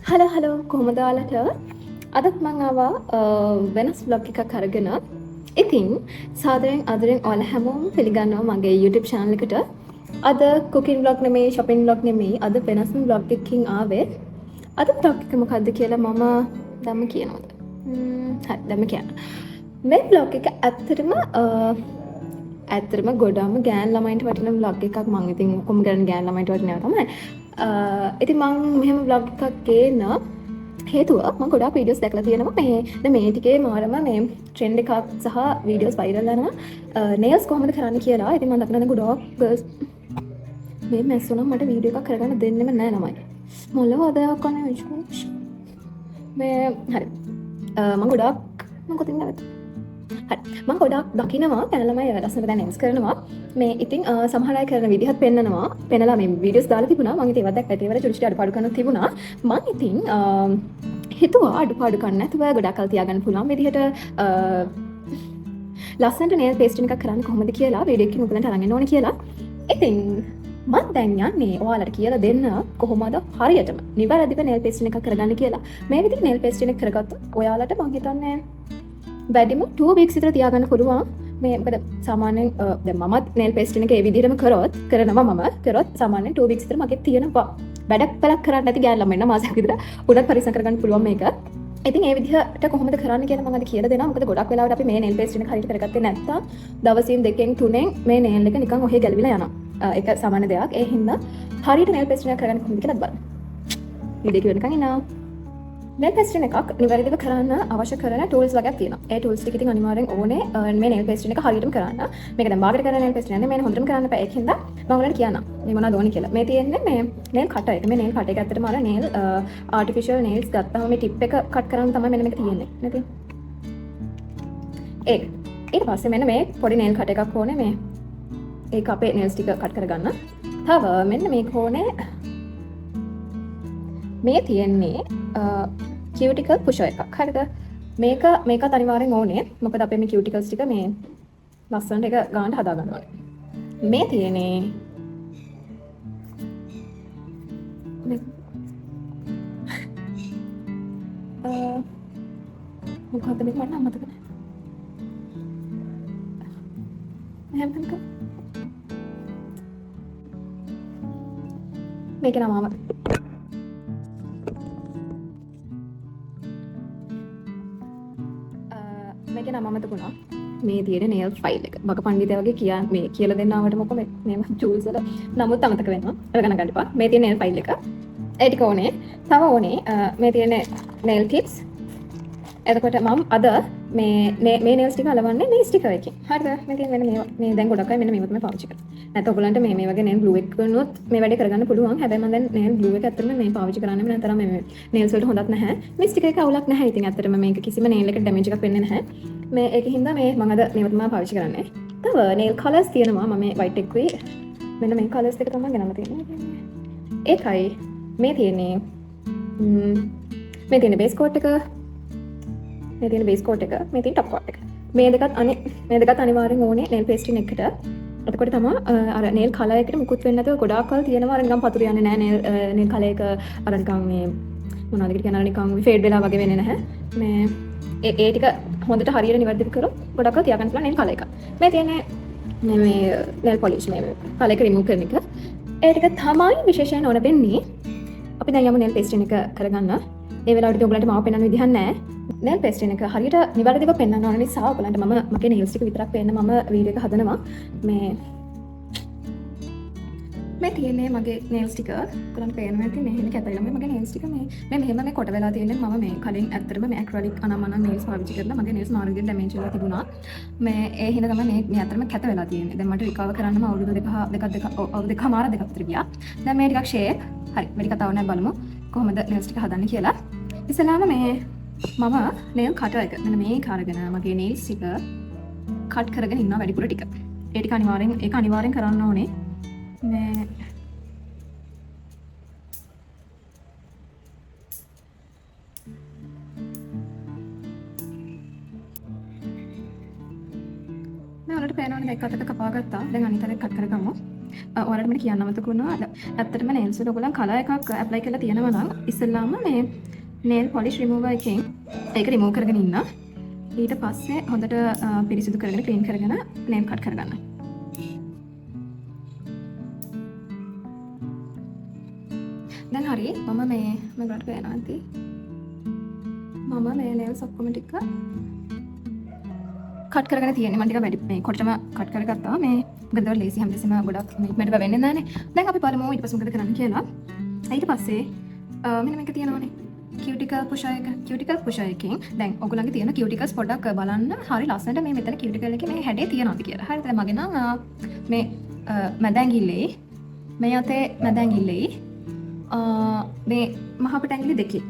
Hello hello, කොහොමද ඔයාලට? අදත් මං ආවා වෙනස් ව්ලොග් එකක් අරගෙන. ඉතින් සාදරයෙන් ආදරෙන් ඔයාලා හැමෝම පිළිගන්නවා මගේ YouTube channel එකට. අද කුකින් ව්ලොග් නෙමෙයි, shopping vlog නෙමෙයි, අද වෙනස්ම ව්ලොග් එකකින් ආවේ. අද ව්ලොග් එක මොකද්ද කියලා මම දැම්ම කියනවද? හරි, දැම්ම කියන්න. මේ ව්ලොග් එක ඇත්තටම ගොඩාම ගෑන් ළමයින්ට වටින ව්ලොග් එකක්. මං ඉතින් ඔක්කොම කරන්නේ ගෑන් ළමයින්ට වටින ඒවා තමයි. ඉතින් මං මෙහෙම ව්ලොග් එකක් ගේන හේතුව මං ගොඩාක් වීඩියෝස් දැකලා තියෙනවා. මේ දැන් මේ ටිකේ මාරම මේ ට්‍රෙන්ඩ් එකක් සහ වීඩියෝස් වයිරල් යනවා නේල්ස් කොහොමද කරන්න කියලා. ඉතින් මං දකිනවා දැන් ගොඩාක් ගර්ල්ස් මේ මැස්සු නම් මට වීඩියෝ එකක් කරගන්න දෙන්නෙම නෑ ළමයි. මොළ වදයක් අනේ මේ හරි. මං ගොඩාක් මං කොතින්ද නැවතුනේ? හරි. මං ගොඩාක් දකිනවා ගැන ළමයි ලස්සනට දැන් නේල්ස් කරනවා. මේ ඉතින් සමහර අය කරන විදිහත් පෙන්නනවා. පෙන්නලා මේ වීඩියෝස් දාලා තිබුණා. මං ඉතින් ඒවත් දැක්කා. ඉතින් ඒවල චුටි චුටි අඩුපාඩු කරන තිබුණා. මං ඉතින් හිතුවා අඩුපාඩු කරන්න නැතුව ගොඩාක් කල් තියාගන්න පුළුවන් විදිහට ලස්සනට නේල් පේස්ටින් එකක් කරන්න කොහොමද කියලා වීඩියෝ එකකින් ඔයගලන්ට අරන් එන්න ඕනේ කියලා. ඉතින් මං දැන් යන්නේ ඔයාලට කියලා දෙන්න කොහොමද හරියටම නිවැරදිව නේල් පේස්ටින් එකක් කරගන්න කියලා. මේ විදිහට නේල් පේස්ටින් එක කරගත්තොත් ඔයාලට මං හිතන්නේ වැඩිම 2 weeks විතර තියාගන්න පුළුවන්. මේ මොකද සාමාන්‍යයෙන් දැන් මමත් නේල් පේස්ටින් එක ඒ විදිහටම කරොත් කරනවා මම කරොත් සාමාන්‍යයෙන් 2 weeks විතර මගේ තියෙනවා. වැඩක් පළක් කරන්න නැති ගෑන් ළමයි නම් මාසයක් විතර උනත් පරිස්සම් කරගන්න පුළුවන් මේක. ඉතින් ඒ විදිහට කොහොමද කරන්න කියලා මම අද කියලා දෙනවා. මොකද ගොඩක් වෙලාවට අපි මේ නේල් පේස්ටින් එක හරියට කරගත්තේ නැත්තම් දවසින් දෙකෙන් තුනෙන් මේ නේල් එක නිකන් ඔහේ ගැලවිලා යනවා. ඒක සාමාන්‍ය දෙයක්. ඒ හින්දා හරියට නේල් පේස්ටින් එක කරගන්න කොහොමද කියලා බලමු. වීඩියෝ එක වෙනකන් ඉන්නවා. නේල් පේස්ටින් එකක් නිවැරදිව කරන්න අවශ්‍ය කරන ටූල්ස් වගේක් තියෙනවා. ඒ ටූල්ස් ටික ඉතින් අනිවාර්යෙන් ඕනේ මේ නේල් පේස්ටින් එක හරියටම කරන්න. මේක දැන් බාගෙට කරන නේල් පේස්ටින් නෙමෙයි, මේ හොඳටම කරන්න එපා. ඒක හින්දා මම ඔයාලට කියන්නම් මේ මොනවද ඕනේ කියලා. මේ තියෙන්නේ මේ නේල් කටර් එක. මේ නේල් කටර් එක ඇත්තටම අර නේල් ආටිෆිෂල් නේල්ස් ගත්තාම මේ ටිප් එක කට් කරන්න තමයි මෙන්න මේක තියෙන්නේ. නේද? ඒක. ඊට පස්සේ මෙන්න මේ පොඩි නේල් කටර් එකක් ඕනේ මේ. ඒක අපේ නේල්ස් ටික කට් කරගන්න. තව මෙන්න මේක ඕනේ. මේ තියෙන්නේ කියුටිකල් පුෂර් එකක්. හරිද? මේකත් අනිවාර්යෙන් ඕනේ. මොකද අපේ මේ කියුටිකල්ස් ටික මේ ලස්සනට එක ගානට හදා ගන්න ඕනේ. මේ තියෙන්නේ මේ මොකද්ද මේක මට නම් මතක නෑ. එහෙම තනක මේක නම ආව. මේක නම අමතක වුණා. මේ තියෙන නේල් ෆයිල් එක. බක පණ්ඩිතයා වගේ මේ කියලා දෙන්න ආවට මොකෝ මේ ටූල්ස් වල නමුත් අමතක වෙනවා. ඒක ගණන් ගන්න එපා. මේ තියෙන නේල් ෆයිල් එක. ඒ ටික ඕනේ. තව ඕනේ මේ තියෙන නේල් ටිප්ස්. එතකොට මම අද මේ නේල්ස් ටික අලවන්නේ මේ ස්ටිකර් එකකින්. හරිද? මේ තියෙන මෙන්න මේවා. මේ දැන් ගොඩක් අය මෙන්න මේව තමයි පාවිච්චි කරන්නේ. නැත්නම් ඔයගොල්ලන්ට මේ වගේ නේල් ග්ලූ එක වුණොත් මේ වැඩේ කරගන්න පුළුවන්. හැබැයි මම දැන් නේල් ග්ලූ එක ඇත්තටම මේ පාවිච්චි කරන්නේ නැහැ. තරම් මේ නේල්ස් වලට හොඳක් නැහැ. මේ ස්ටිකර් එක අවුලක් නැහැ. ඉතින් ඇත්තටම මේක කිසිම නේල් එකට ඩැමේජ් එකක් වෙන්නේ නැහැ. මේ ඒක හින්දා මේ මම අද මේව තමයි පාවිච්චි කරන්නේ. තව නේල් කලර්ස් තියෙනවා. මම මේ වයිට් එකකුයි මෙන්න මේ කලර්ස් දෙක තමයි ගෙනල්ලා තියෙන්නේ. ඒකයි මේ තියෙන්නේ මේ තියෙන බේස් කෝට් එක. මේ තියෙන බේස් කෝට් එක, මේ තියෙන ටොප් කෝට් එක. මේ දෙකත් අනිවාර්යෙන් ඕනේ නේල් පේස්ටින් එකට. එතකොට තමා අර නේල් කලර් එකට මුකුත් වෙන්නේ නැතුව ගොඩාක් කල් තියෙනවා. අර නිකන් පතුරු යන්නේ නැහැ. නේල් කලර් එක අර නිකන් මේ මොනවද ඒකට කියන්නේ, අර නිකන් ෆේඩ් වෙලා වගේ වෙන්නේ නැහැ. මේ ඒ ටික හොඳට හරියට නිවැරදිව කරොත් ගොඩක් කල් තියාගන්න පුළුවන් නේල් කලර් එක. මේ තියෙන්නේ මේ නේල් පොලිෂ් මේ කලර් එක රිමූව් කරන එක. ඒ ටික තමයි විශේෂයෙන් ඕන වෙන්නේ. අපි දැන් යමු නේල් පේස්ටින් එක කරගන්න. ඒ වෙලාවට ඉතින් ඔයගලන්ට මාව පෙන්වන්න විදිහක් නැහැ. නේල් පේස්ටින් එක හරියට නිවැරදිව පෙන්වන්න ඕන නිසා ඔයගලන්ට මම මගේ නේල්ස් ටික විතරක් පේන්න මම වීඩියෝ එක හදනවා. මේ තියෙන්නේ මගේ නේල්ස් ටික. ඔයගලන්ට පේනවා ඇති මේ එහෙම කැතයි මගේ නේල්ස් ටික මේ මෙහෙම මේ කොට වෙලා තියෙන්නේ. මම මේ කලින් ඇත්තටම මේ ඇක්‍රලික් අනම්මනම් නේල්ස් පාවිච්චි කරලා මගේ නේල්ස් මාරු විදිහට ඩැමේජ් වෙලා තිබුණා. මේ ඒ හින්දා තමයි මේ ඇත්තටම කැත වෙලා තියෙන්නේ. දැන් මට රිකවර් කරන්නම අවුරුදු දෙක දෙකක් දෙක ඔව්, අවුරුදු දෙකමාර දෙකක් විතර ගියා. දැන් මේ ටිකක් ෂේප්. හරි, වැඩි කතාවක් නෑ, බලමු කොහොමද නේල්ස් ටික හදන්නේ කියලා. ඉස්සෙල්ලාම මේ මම නේල් කටර් එක මෙන්න මේක අරගෙන මගේ නේල්ස් ටික කට් කරගෙන ඉන්නවා වැඩිපුර ටික. ඒ ටික ඒක අනිවාර්යෙන් කරන්න ඕනේ. මේ මේ ඔයාලට පේනවනේ දැන් අතක කපා ගත්තා. දැන් අනිත් අතට කට් කරගමු. ඔයාලට මට කියන්න අමතක වුණා. ඇත්තටම නේල්ස් වල ඔයගොල්ලන් කලර් එකක් ඇප්ලයි කරලා තියෙනවා නම් ඉස්සෙල්ලාම මේ නේල් පොලිෂ් රිමූවර් එකෙන් ඒක රිමූව් කරගෙන ඉන්න. ඊට පස්සේ හොඳට පිරිසිදු කරගෙන ක්ලීන් කරගෙන නේල් කට් කරගන්න. දැන් හරි, මම මේ මේකට පේනවා ඇති. මම මේ නේල්ස් ඔක්කොම ටික කට් කරගෙන තියෙන්නේ. මම ටික වැඩි මේ කොටටම කට් කරගත්තා. මේ මොකද ඔය ලේසි හැමතිස්සෙම ගොඩක් මේ ඉක්මනට වෙන්නේ නැහනේ. දැන් අපි බලමු ඊට පස්සේ මොකද කරන්න කියලා. ඊට පස්සේ මෙන්න මේක තියෙනවනේ. කියුටිකල් පුෂර් එක. කියුටිකල් පුෂර් එකෙන් දැන් ඔයගොල්ලන්ගේ තියෙන කියුටිකල්ස් පොඩ්ඩක් බලන්න හරි ලස්සනට මේ මෙතන කියුටිකල් එකේ මේ හැඩේ තියෙනවද කියලා. හරිද? දැන් මගේ නම් මේ මැද ඇඟිල්ලේ, මේ අතේ මැද ඇඟිල්ලේ, මේ මහ පිට ඇඟිලි දෙකේ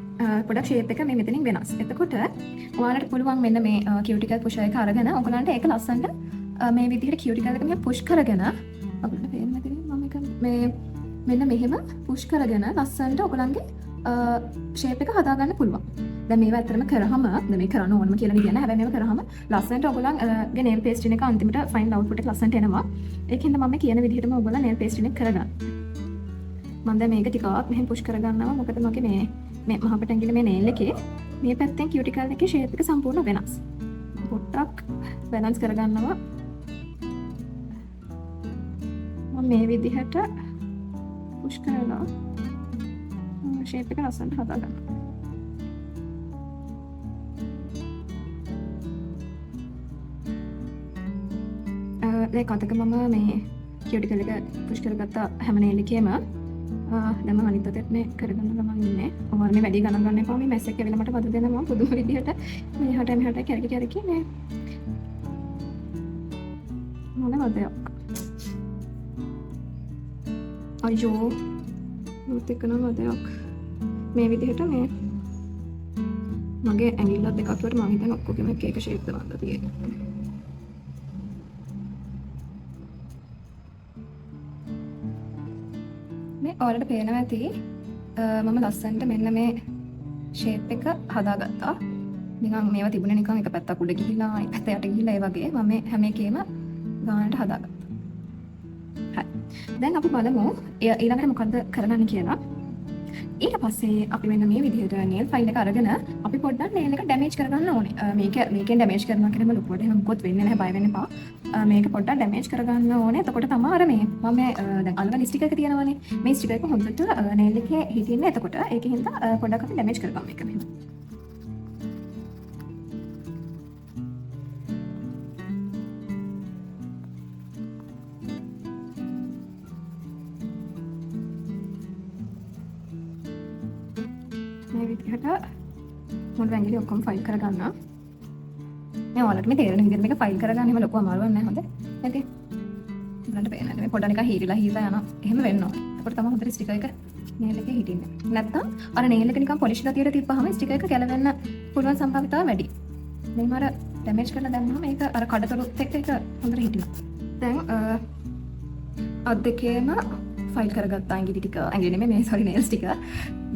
පොඩක් ෂේප් එක මේ මෙතනින් වෙනස්. එතකොට ඔයාලට පුළුවන් මෙන්න මේ කියුටිකල් පුෂර් එක අරගෙන ඔයගොල්ලන්ට ඒක ලස්සනට මේ විදිහට කියුටිකල් එක මෙහෙම පුෂ් කරගෙන ඔයගොල්ලන්ට පේන්නේ නැති වෙයි. මම එක මේ මෙන්න මෙහෙම පුෂ් කරගෙන ලස්සනට ඔයගොල්ලන්ගේ ෂේප් එක හදාගන්න පුළුවන්. දැන් මේවා ඇත්තටම කරාම, දැන් මේ කරන්න ඕනම කියලා නේ කියන්නේ. හැබැයි මේවා කරාම ලස්සනට ඔයගොල්ලන්ගේ නේල් පේස්ටින් එක අන්තිමට ෆයිනල් අවුට්පුට් එක ලස්සනට එනවා. ඒකින්ද මම මේ කියන විදිහටම ඔයගොල්ලන් නේල් පේස්ටින් එක කරගන්න. මම දැන් මේක ටිකක් මෙහෙම පුෂ් කරගන්නවා. මොකද මගේ මේ මහ පිට ඇඟිල්ල මේ නේල් එකේ මේ පැත්තෙන් කියුටිකල් එකේ ෂේප් එක සම්පූර්ණ වෙනස්. පොඩ්ඩක් බැලන්ස් කරගන්නවා. මම මේ විදිහට පුෂ් කරලා ෂේප් එක ලස්සනට හදාගන්නවා. දැන් අතක මම මේ කියුටිකල් එක පුෂ් කරගත්ත හැම නේල් එකේම. දැන් මම අනිත් අතෙත් මේ කරගන්න ගමන් ඉන්නේ. ඔයාලා මේ වැඩි ගණන් ගන්න එපා. මේ මැස් එක ඇවිල්ලා මට වද දෙනවා. මම පුදුම විදිහට මෙහාට මෙහාට කැරකි කැරකි මේ මොන වදයක්. අයියෝ, මුත් එක්ක නම් වදයක්. මේ විදිහට මේ මගේ ඇඟිල්ලත් දෙකක් වලට මං හිතන්නේ ඔක්කොගෙම එක එක ෂේප් දාන්න තියෙන්නේ. මේ ඔයාලට පේනවා ඇති, මම ලස්සනට මෙන්න මේ ෂේප් එක හදාගත්තා. නිකන් මේවා තිබුණේ නිකන් එක පැත්තක් උඩ ගිහිලා අනිත් පැත්ත යට ගිහිලා ඒ වගේ මම මේ හැම එකේම ගානට හදාගත්තා. හරි. දැන් අපි බලමු ඊළඟට මොකද්ද කරගන්නේ කියලා. ඊට පස්සේ අපි මෙන්න මේ විදිහට නේල් ෆයිල් එක අරගෙන අපි පොඩ්ඩක් නේල් එක ඩැමේජ් කරගන්න ඕනේ. මේකෙන් ඩැමේජ් කරනවා කියනම ලොකුවට එහෙම මොකොත් වෙන්නේ නැහැ, බය වෙන්න එපා. මේක පොඩ්ඩක් ඩැමේජ් කරගන්න ඕනේ. එතකොට තමයි අර මේ මම මේ, දැන් අලවන ස්ටිකර් එක තියෙනවනේ. මේ ස්ටිකර් එක හොඳට නේල් එකේ හිටින්නේ. එතකොට ඒකෙන් හින්දා, පොඩ්ඩක් අපි ඩැමේජ් කරගමු මේක මෙහෙම. මේ විදිහට මුළු ඇඟිලි ඔක්කොම ෆයිල් කරගන්න. මේ ඔයාලට මේ තේරෙන විදිහට මේක ෆයිල් කරගන්න එහෙම ලොකු අමාරුවක් නෑ හොඳ. ඉතින් බලන්න පේනද මේ පොඩ නිකන් හීරිලා හීරිලා යනවා. එහෙම වෙන්න ඕනේ. එතකොට තමයි හොඳට ස්ටිකර් එක නේල් එකේ හිටින්නේ. නැත්තම් අර නේල් එක නිකන් පොලිෂ් ගතියට තිබ්බහම ස්ටිකර් එක ගැලවෙන්න පුළුවන් සම්භාවිතාව වැඩි. මේව අර ඩැමේජ් කරලා දැම්මහම මේක අර කඩතොලුත් එක්ක ඒක හොඳට හිටිනවා. දැන් අත් දෙකේම ෆයිල් කරගත්තා ඇඟිලි ටික. ඇඟිලි නෙමෙයි මේ සෝරි නේල්ස් ටික.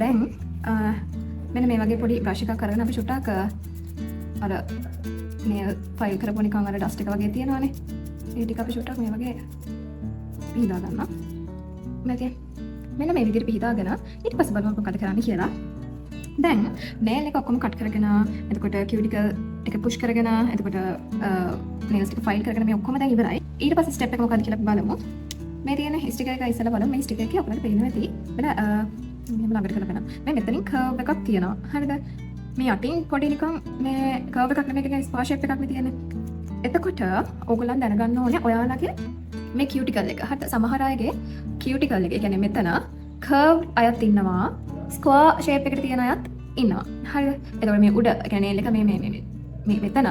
දැන් මෙන්න මේ වගේ පොඩි බ්‍රෂ් එකක් අරගෙන අපි චුට්ටක් අර නේල් ෆයිල් කරපු නිකන් අර ඩස්ට් එක වගේ තියෙනවනේ. ඒ ටික අපි චුට්ටක් මේ වගේ පිහදා ගන්නවා. මේ මෙන්න මේ විදිහට පිහදාගෙන ඊට පස්සේ බලමු මොකද කරන්න කියලා. දැන් නේල් එක ඔක්කොම කට් කරගෙන එතකොට කියුටිකල් ටික පුෂ් කරගෙන එතකොට නේල්ස් ටික ෆයිල් කරගෙන මේ ඔක්කොම දැන් ඉවරයි. ඊට පස්සේ ස්ටෙප් එක මොකද්ද කියලා අපි බලමු. මේ තියෙන ස්ටිකර් එක ඉස්සෙල්ලා බලමු. මේ ස්ටිකර් එකේ ඔයාලට පේනවා ඇති. වෙන මෙහෙම ළඟට කරලා බලන්න. මේ මෙතනින් කර්ව් එකක් තියෙනවා. හරිද? මේ යටින් පොඩි නිකන් මේ කර්ව් එකක් නෙමෙයි, නිකන් ස්පා ෂේප් එකක් නේ තියෙන්නේ. එතකොට ඕගොල්ලන් දැනගන්න ඕනේ ඔයාලගේ මේ කියුටිකල් එක. හරිද? සමහර අයගේ කියුටිකල් එක, ඒ කියන්නේ මෙතන කර්ව් අයත් ඉන්නවා, ස්ක්වයර් ෂේප් එකට තියෙන අයත් ඉන්නවා. හරිද? එතකොට මේ උඩ, ඒ කියන්නේ එක මේ මේ මේ මේ මෙතන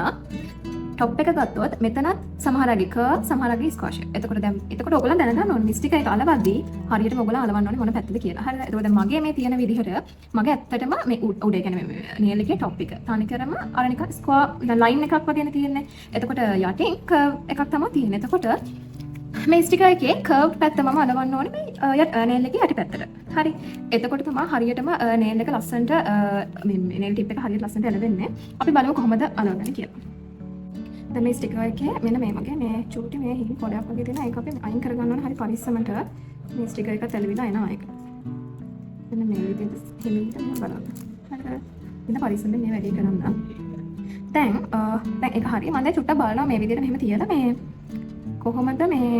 ටොප් එක ගත්තොත් මෙතනත් සමහර අයගේ කර්ව්, සමහර අයගේ ස්ක්වයර් ෂේප්. එතකොට දැන් එතකොට ඔයගොල්ලන් දැනගන්න ඕනේ මේ ස්ටිකර් එක අලවද්දී හරියටම ඔයගොල්ලන් අලවන්න ඕනේ මොන පැත්තද කියලා. හරිද? එතකොට දැන් මගේ මේ තියෙන විදිහට මගේ ඇත්තටම මේ උඩ, ඒ කියන්නේ මේ නේල් එකේ ටොප් එක තනිකරම අර නිකන් ස්ක්වයර් ලයින් එකක් වගේනේ තියෙන්නේ. එතකොට යටින් කර්ව් එකක් තමයි තියෙන්නේ. එතකොට මේ ස්ටිකර් එකේ කර්ව් පැත්ත මම අලවන්න ඕනේ මේ නේල් එකේ යටි පැත්තට. හරි. එතකොට තමයි හරියටම නේල් එක ලස්සනට, මේ නේල් ටිප් එක හරියට ලස්සනට එළවෙන්නේ. අපි බලමු කොහොමද අලවන්නේ කියලා. දැන් මේ ස්ටිකර් එකේ මෙන්න මේ වගේ මේ චූටි මේ හිල් පොඩයක් වගේ තියෙනවා. ඒක අපි අයින් කරගන්න ඕන හරි පරිස්සමට. මේ ස්ටිකර් එක තැලවිලා එනවා ඒක. මෙන්න මේ විදිහට හිමින්ට මම බලන්න. හරිද? ඉතින් පරිස්සමෙන් මේ වැඩේ කරන්න. දැන් දැන් ඒක හරි. මම දැන් චුට්ටක් බලනවා මේ විදිහට මෙහෙම තියලා මේ කොහොමද මේ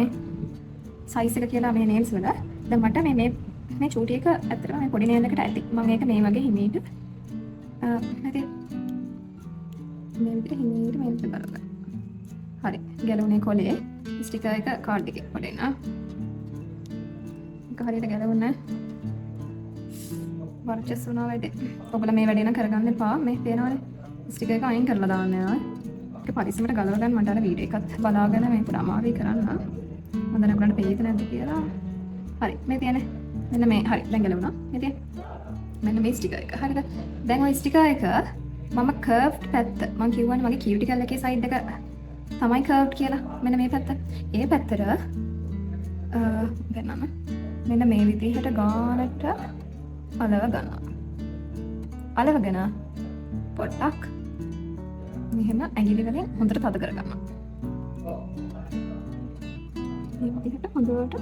සයිස් එක කියලා මේ නේල්ස් වල. දැන් මට මේ මේ මේ චූටි එක ඇත්තටම මේ පොඩි නේල් එකට ඇති. මම ඒක මේ වගේ හිමීට නැති මේ විදිහට හිමීට මේ විදිහට බලන්න. හරි. ගැලවුනේ කොලේ ස්ටිකර් එක කාඩ් එකේ පොඩේ නා. ඒක හරියට ගැලවුන්නේ වර්චස් වුණා වැඩේ. ඔයගොල්ලෝ මේ වැඩේ නම් කරගන්න එපා. මේ පේනවනේ. ස්ටිකර් එක අයින් කරලා දාන්න යනවා. ඒක පරිස්සමට ගලව ගන්න මට අර වීඩියෝ එකත් බලාගෙන මේ පොඩ අමාරුයි කරන්න. මම දැන් ඔයගොල්ලන්ට පේයිද නැද්ද කියලා. හරි. මේ තියෙන්නේ. මෙන්න මේ හරි. දැන් ගැලවුණා. මේ තියෙන්නේ. මෙන්න මේ ස්ටිකර් එක. හරිද? දැන් ඔය ස්ටිකර් එක මම කර්ව්ඩ් පැත්ත මං කිව්වනේ මගේ කියුටිකල් එකේ සයිඩ් එක තමයි කර්ව්ඩ් කියලා. මෙන්න මේ පැත්ත. ඒ පැත්තට පෙන්නන්න. මෙන්න මේ විදිහට ගානට අලව ගන්නවා. අලවගෙන පොඩ්ඩක් මෙහෙම ඇඟිලි වලින් හොඳට තද කරගන්නවා. මේ විදිහට හොඳට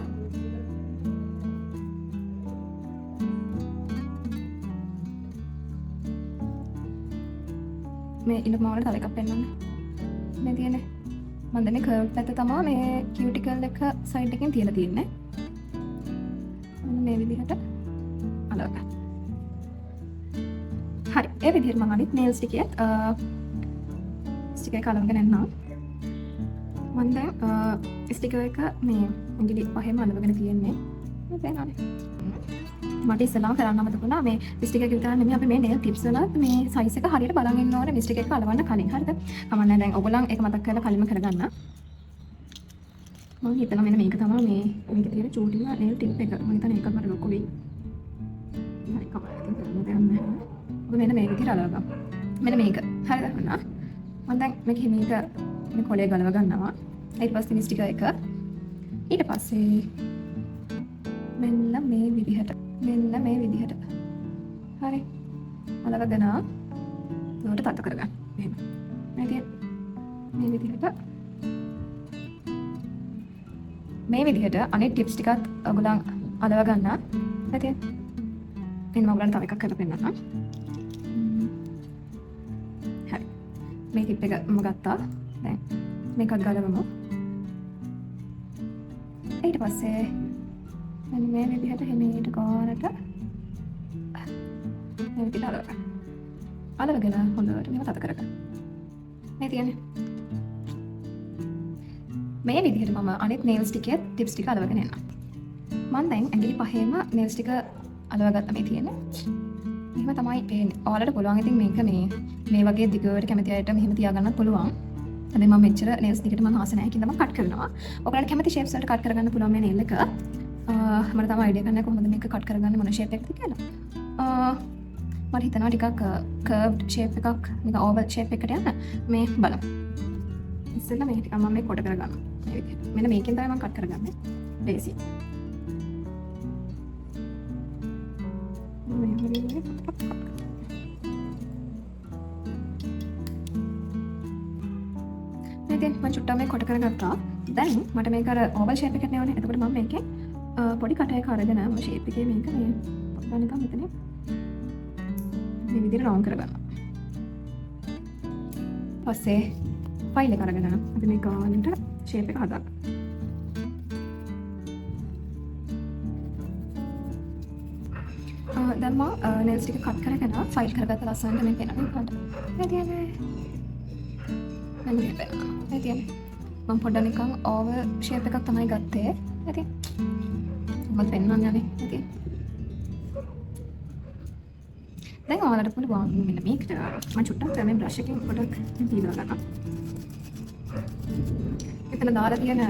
මේ ඉන්න මම ඔයාලට තව එකක් පෙන්නන්න. මේ තියෙන්නේ මම දැන් මේ කර්ව් පැත්ත තමයි මේ කියුටිකල් එක සයිඩ් එකෙන් තියලා තියෙන්නේ. මෙන්න මේ විදිහට අලව ගන්න. හරි. ඒ විදිහට මම අනිත් නේල්ස් ටිකෙත් ස්ටිකර් එක අලවගෙන එන්නම්. මම දැන් ස්ටිකර් එක මේ ඇඟිලි පහෙම අලවගෙන තියෙන්නේ. මේ පේනවනේ. මට ඉස්සෙල්ලාම කරන්න අමතක වුණා මේ ස්ටිකර් එක විතරක් නෙමෙයි අපි මේ නේල් ටිප්ස් වලත් මේ සයිස් එක හරියට බලන් ඉන්න ඕනේ මේ ස්ටිකර් එක අලවන්න කලින්. හරිද? කමක් නැහැ දැන් ඔයගොල්ලන් ඒක මතක් කරලා කලින්ම කරගන්න. මම හිතනවා මෙන්න මේක තමයි මේ මේකේ තියෙන චූටිම නේල් ටිප් එක. මම හිතන්නේ ඒකත් මට ලොකු වෙයි. හරි කමක් නැහැ. ඉතින් කරන්න දෙයක් නැහැ. ඔබ මෙන්න මේ විදිහට අලව ගන්න. මෙන්න මේක. හරිද? ඔන්න. මම දැන් මේක හිමීට මේ කොලේ ගලව ගන්නවා. ඊට පස්සේ මේ ස්ටිකර් එක. ඊට පස්සේ මෙන්න මේ විදිහට. මෙන්න මේ විදිහට. හරි. අලවගෙන උඩට තද කරගන්න. මෙහෙම. මේ තියෙන මේ විදිහට මේ විදිහට අනිත් ටිප්ස් ටිකත් ඔයගොල්ලන් අලව ගන්න. මේ තියෙන. මෙන්න මම ඔයගොල්ලන්ට තව එකක් කරලා පෙන්නන්නම්. හරි. මේ ටිප් එක මම ගත්තා. දැන් මේකත් ගලවමු. ඊට පස්සේ මෙන්න මේ විදිහට හිමීට ගානට මේ විදිහට අලව ගන්න. අලවගෙන හොඳට මේව තද කරගන්න. මේ තියෙන්නේ. මේ විදිහට මම අනිත් නේල්ස් ටිකේ ටිප්ස් ටික අලවගෙන එන්නම්. මම දැන් ඇඟිලි පහේම නේල්ස් ටික අලවගත්තා මේ තියෙන්නේ. මෙහෙම තමයි පේන්නේ. ඔයාලට පුළුවන් ඉතින් මේක මේ වගේ දිගට කැමති අයට මෙහෙම තියාගන්නත් පුළුවන්. හැබැයි මම මෙච්චර නේල්ස් දිගට මම ආස නැහැ කියලා මම කට් කරනවා. ඔයාලට කැමති ෂේප්ස් වලට කට් කරගන්න පුළුවන් මේ නේල් එක. මට තාම අයිඩියා එකක් නැහැ කොහොමද මේක කට් කරගන්නේ මොන ෂේප් එකකද කියලා. මට හිතෙනවා ටිකක් කර්ව්ඩ් ෂේප් එකක් නිකන් ඕවල් ෂේප් එකට යන්න. මේ බලමු. ඉස්සෙල්ලා මේ ටික මම මේ කොට කරගන්නවා. මේ විදිහට. මෙන්න මේකෙන් තමයි මම කට් කරගන්නේ. ලේසි. මේ විදිහට කට් කරගන්න. මේ ඉතින් මම චුට්ටක් මේ කොට කරගත්තා. දැන් මට මේක අර ඕවල් ෂේප් එකට නේ ඕනේ. එතකොට මම මේකෙන් පොඩි කටයක් අරගෙන මම ෂේප් එකේ මේක මේ පොඩ්ඩක් නිකන් මෙතන මේ විදිහට රවුන්ඩ් කරගන්නවා. පස්සේ ෆයිල් එක අරගෙන අපි මේ ගානට ෂේප් එක හදාගන්න. දැන් මම නේල්ස් ටික කට් කරගෙන ෆයිල් කරගත්ත ලස්සනට මේ පේනවා පාට. මේ තියෙන්නේ. මෙන්න මේ පේනවා. මේ තියෙන්නේ. මම පොඩ්ඩක් නිකන් ඕවල් ෂේප් එකක් තමයි ගත්තේ. ඉතින් මම පෙන්වන්න යන්නේ. ඉතින් දැන් ඔයාලට පුළුවන් මෙන්න මේකට මම චුට්ටක් මේ බ්‍රෂ් එකෙන් පොඩක් දීලා ගන්නවා. එතන දාලා තියෙන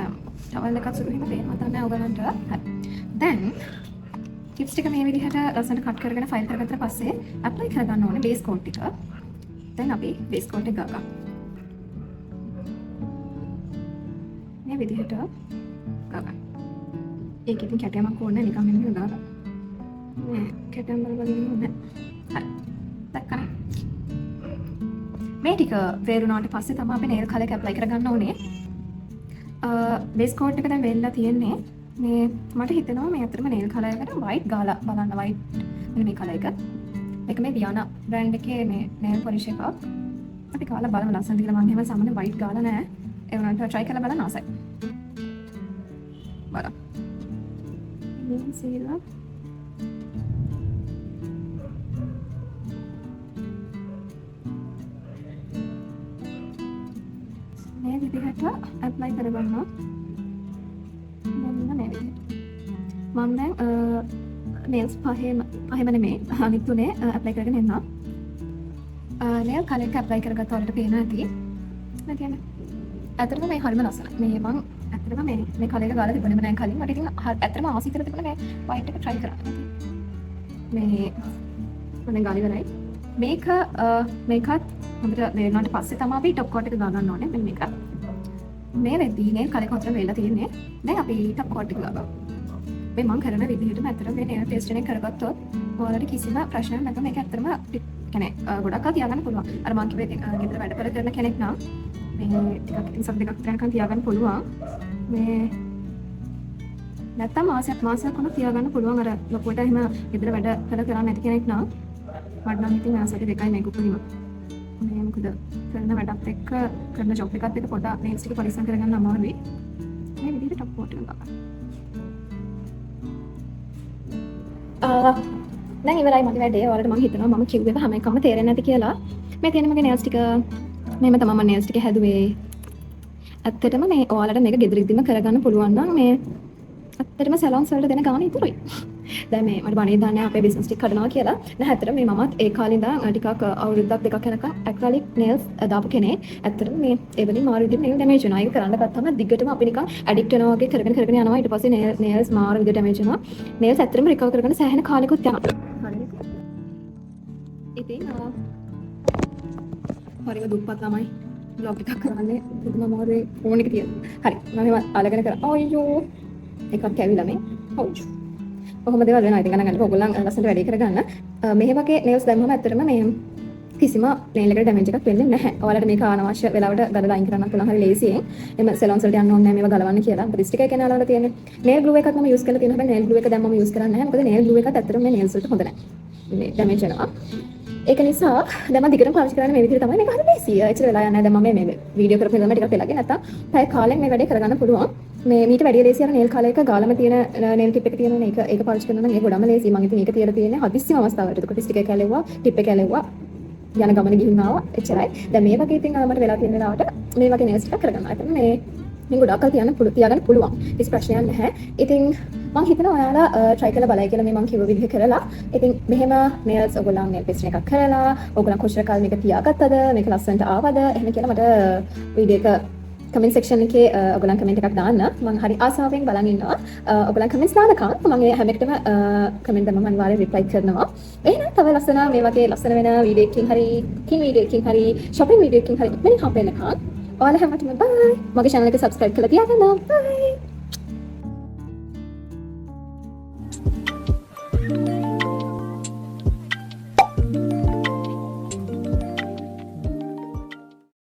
ටවල් එකක් සුදු හිම පේනවා තමයි ඔයගලන්ට. හරි. දැන් ටිප්ස් ටික මේ විදිහට ලස්සනට කට් කරගෙන ෆයිල් කරගත්තට පස්සේ ඇප්ලයි කරගන්න ඕනේ බේස් කෝට් ටික. දැන් අපි බේස් කෝට් එක ගාගමු. මේ විදිහට ගාගන්න. ඒක ඉතින් කැටයමක් ඕනේ නිකන් මෙන්න මෙහෙම දාගන්න. මේ කැටයම් වල වගේ ඕනේ. හරි. දැක්කනේ. මේ ටික වේරුණාට පස්සේ තමයි අපි නේල් කලර් එක ඇප්ලයි කරගන්න ඕනේ. බේස් කෝට් එක දැන් වෙල්ලා තියෙන්නේ. මේ මට හිතෙනවා මේ අතරම නේල් කලර් එකට වයිට් ගාලා බලන්න. වයිට් මෙන්න මේ කලර් එක. මේක මේ වියානා බ්‍රෑන්ඩ් එකේ මේ නේල් පොලිෂ් එකක්. අපි ගාලා බලමු ලස්සනද කියලා. මං එහෙම සාමාන්‍ය වයිට් ගාලා නෑ. ඒ වුණාට try කරලා බලන්න ආසයි. බලන්න. මේ සීලා මේ විදිහට ඇප්ලයි කරගන්නවා. මෙන්න මේ විදිහට. මම දැන් නේල්ස් පහෙම පහෙම නෙමෙයි, අනිත් තුනේ ඇප්ලයි කරගෙන එන්නම්. නේල් කලර් එක ඇප්ලයි කරගත්ත ඔයාලට පේනවා ඇති. මේ තියෙන්නේ. ඇත්තටම මේ හරිම ලස්සනයි. මේ මං ඇත්තටම මේ මේ කලර් එක ගාලා තිබුණේම නෑ කලින්. මට ඉතින් ඇත්තටම ආසයි කියලා තිබුණේ මේ වයිට් එක try කරන්න. මේ මම දැන් ගාලා ඉවරයි. මේක මේකත් හොඳට වේරුණාට පස්සේ තමයි අපි ටොප් කෝට් එක ගා ගන්න ඕනේ. මෙන්න මේක. මේ වෙද්දී නේල් කලර් එක හොඳට වේලා තියෙන්නේ. දැන් අපි ටොප් කෝට් එක ගාගමු. මේ මං කරන විදිහටම ඇත්තටම මේ නේල් පේස්ට් එක කරගත්තොත් ඔයාලට කිසිම ප්‍රශ්නයක් නැතුව මේක ඇත්තටම කියන්නේ ගොඩක් කල් තියාගන්න පුළුවන්. අර මං කිව්වේ ඉතින්, ගෙදර වැඩපොළ කරන කෙනෙක් නම් මේ ටිකක් ඉතින් සති දෙකක් විතර යනකම් තියාගන්න පුළුවන්. මේ නැත්තම් මාසයක් මාසයක් වුණත් තියාගන්න පුළුවන්. අර ලොකුවට එහෙම ගෙදර වැඩ කළ කරන්නේ නැති කෙනෙක් නම් මට නම් ඉතින් සති දෙකයි මේක උපරිම. මේ මොකද කරන වැඩත් එක්ක කරන ජොබ් එකත් එක්ක පොඩ්ඩක් නේල්ස් ටික පරිස්සම් කරගන්න අමාරුයි. මේ විදිහට ටොප් කෝට් එක ගන්න. දැන් ඉවරයි මගේ වැඩේ. ඔයාලට මං හිතනවා මම කිව්වේ හැම එකම තේරෙන්නේ නැති කියලා. මේ තියෙන මගේ නේල්ස් ටික. මෙහෙම තමයි මම නේල්ස් ටික හැදුවේ. ඇත්තටම මේ ඔයාලට මේක ගෙදරදීම කරගන්න පුළුවන් නම් මේ ඇත්තටම සැලොන්ස් වලට දෙන ගාණ ඉතුරුයි. දැන් මේ මට බණේ දන්නේ අපේ බිස්නස් ටික කඩනවා කියලා. නෑ, ඇත්තටම මේ මමත් ඒ කාලේ ඉඳන් ටිකක් අවුරුද්දක් දෙකක් යනකම් ඇක්‍රලික් නේල්ස් දාපු කෙනෙක්. ඇත්තටම මේ ඒ වලින් මාරු විදිහට නේල් ඩැමේජ් වෙනවා. ඒක කරන්න ගත්තම දිගටම අපි නිකන් ඇඩික්ට් වෙනවා වගේ කරගෙන කරගෙන යනවා. ඊට පස්සේ නේල්ස් මාරු විදිහට ඩැමේජ් වෙනවා. නේල්ස් ඇත්තටම රිකවර් කරගන්න සෑහෙන කාලෙකුත් යනවා. ඉතින් හරිම දුප්පත් ළමයි බ්ලොග් එකක් කරන්නේ. පුදුම අමාරුවේ ෆෝන් එක තියෙන. හරි, මම මේවා අලගෙන කරා. අයියෝ, එකක් කැවිලා මේ. ඔව්. ඔහොම දේවල් වෙනවා. ඉතින් ගණන් ගන්න ඔයගොල්ලන් ලස්සනට වැඩේ කරගන්න. මෙහෙ වගේ නේල්ස් දැම්මම ඇත්තටම මේ කිසිම නේල් එකට ඩැමේජ් එකක් වෙන්නේ නැහැ. ඔයාලට මේක අනවශ්‍ය වෙලාවට ගලලා අයින් කරන්නත් පුළුවන් හරි ලේසියෙන්. එම සැලොන්ස් වලට යන්න ඕනේ නැහැ මේවා ගලවන්න කියලා. මොකද ස්ටිකර් එක නාලවල තියෙන්නේ. නේල් ග්ලූ එකත් මම යූස් කරලා තියෙනවා. හැබැයි නේල් ග්ලූ එක දැන් මම යූස් කරන්නේ නැහැ. මොකද නේල් ග්ලූ එකත් ඇත්තටම මේ නේල්ස් වලට හොඳ නැහැ. මේ ඩැමේජ් වෙනවා. ඒක නිසා දැන් මම දිගටම පාවිච්චි කරන්නේ මේ විදිහට තමයි. මේක හරි ලේසියි. එච්චර වෙලා යන්නේ නැහැ. දැන් මම මේ වීඩියෝ කරපු ඉඳන්ම ටිකක් වෙලා ගියා. නැත්තම් පැය කාලෙන් මේ වැඩේ කරගන්න පුළුවන්. මේ මීට වැඩිය ලේසි අර නේල් කලර් එක ගාලම තියෙන නේල් ටිප් එක තියෙනවනේ. ඒක පාවිච්චි කරනවා නම් ඒක ගොඩම ලේසි. මං ඉතින් ඒක තියලා තියෙන්නේ හදිස්සියම අවස්ථාවලට. එතකොට ස්ටිකර් එක ඇලෙව්වා, ටිප් එක ඇලෙව්වා, යන ගමන ගිහින් ආවා. එච්චරයි. දැන් මේ වගේ ඉතින් මට වෙලා තියෙන වෙලාවට මේ වගේ නේල්ස් ටිකක් කරගන්නවා. එතන මේ මේ ගොඩක් කල් තියාගන්න පුළුවන්. කිසි ප්‍රශ්නයක් නැහැ. ඉතින් මං හිතනවා ඔයාලා try කරලා බලයි කියලා මේ මං කිව්ව විදිහ කරලා. ඉතින් මෙහෙම නේල්ස් ඔයගොල්ලන් නේල් පේස්ට් එකක් කරලා ඔයගොල්ලන් කොච්චර කල් මේක තියාගත්තද, මේක ලස්සනට ආවද එහෙම කියලා මට වීඩියෝ එක කමෙන්ට් සෙක්ෂන් එකේ ඔයගොල්ලන් කමෙන්ට් එකක් දාන්න. මං හරි ආසාවෙන් බලන් ඉන්නවා. ඔයගොල්ලන් කමෙන්ට්ස් දානකම් මං ඒ හැම එකටම කමෙන්ට් දැම්මම අනිවාර්යෙන් රිප්ලයි කරනවා. එහෙනම් තව ලස්සන මේ වගේ ලස්සන වෙන වීඩියෝ එකකින් හරි, කුකින් වීඩියෝ එකකින් හරි, shopping video එකකින් හරි ඉක්මනින් හම්බ වෙනකම් ඔයාලා හැමෝටම බයි. මගේ channel එක subscribe කරලා තියාගන්න. බයි.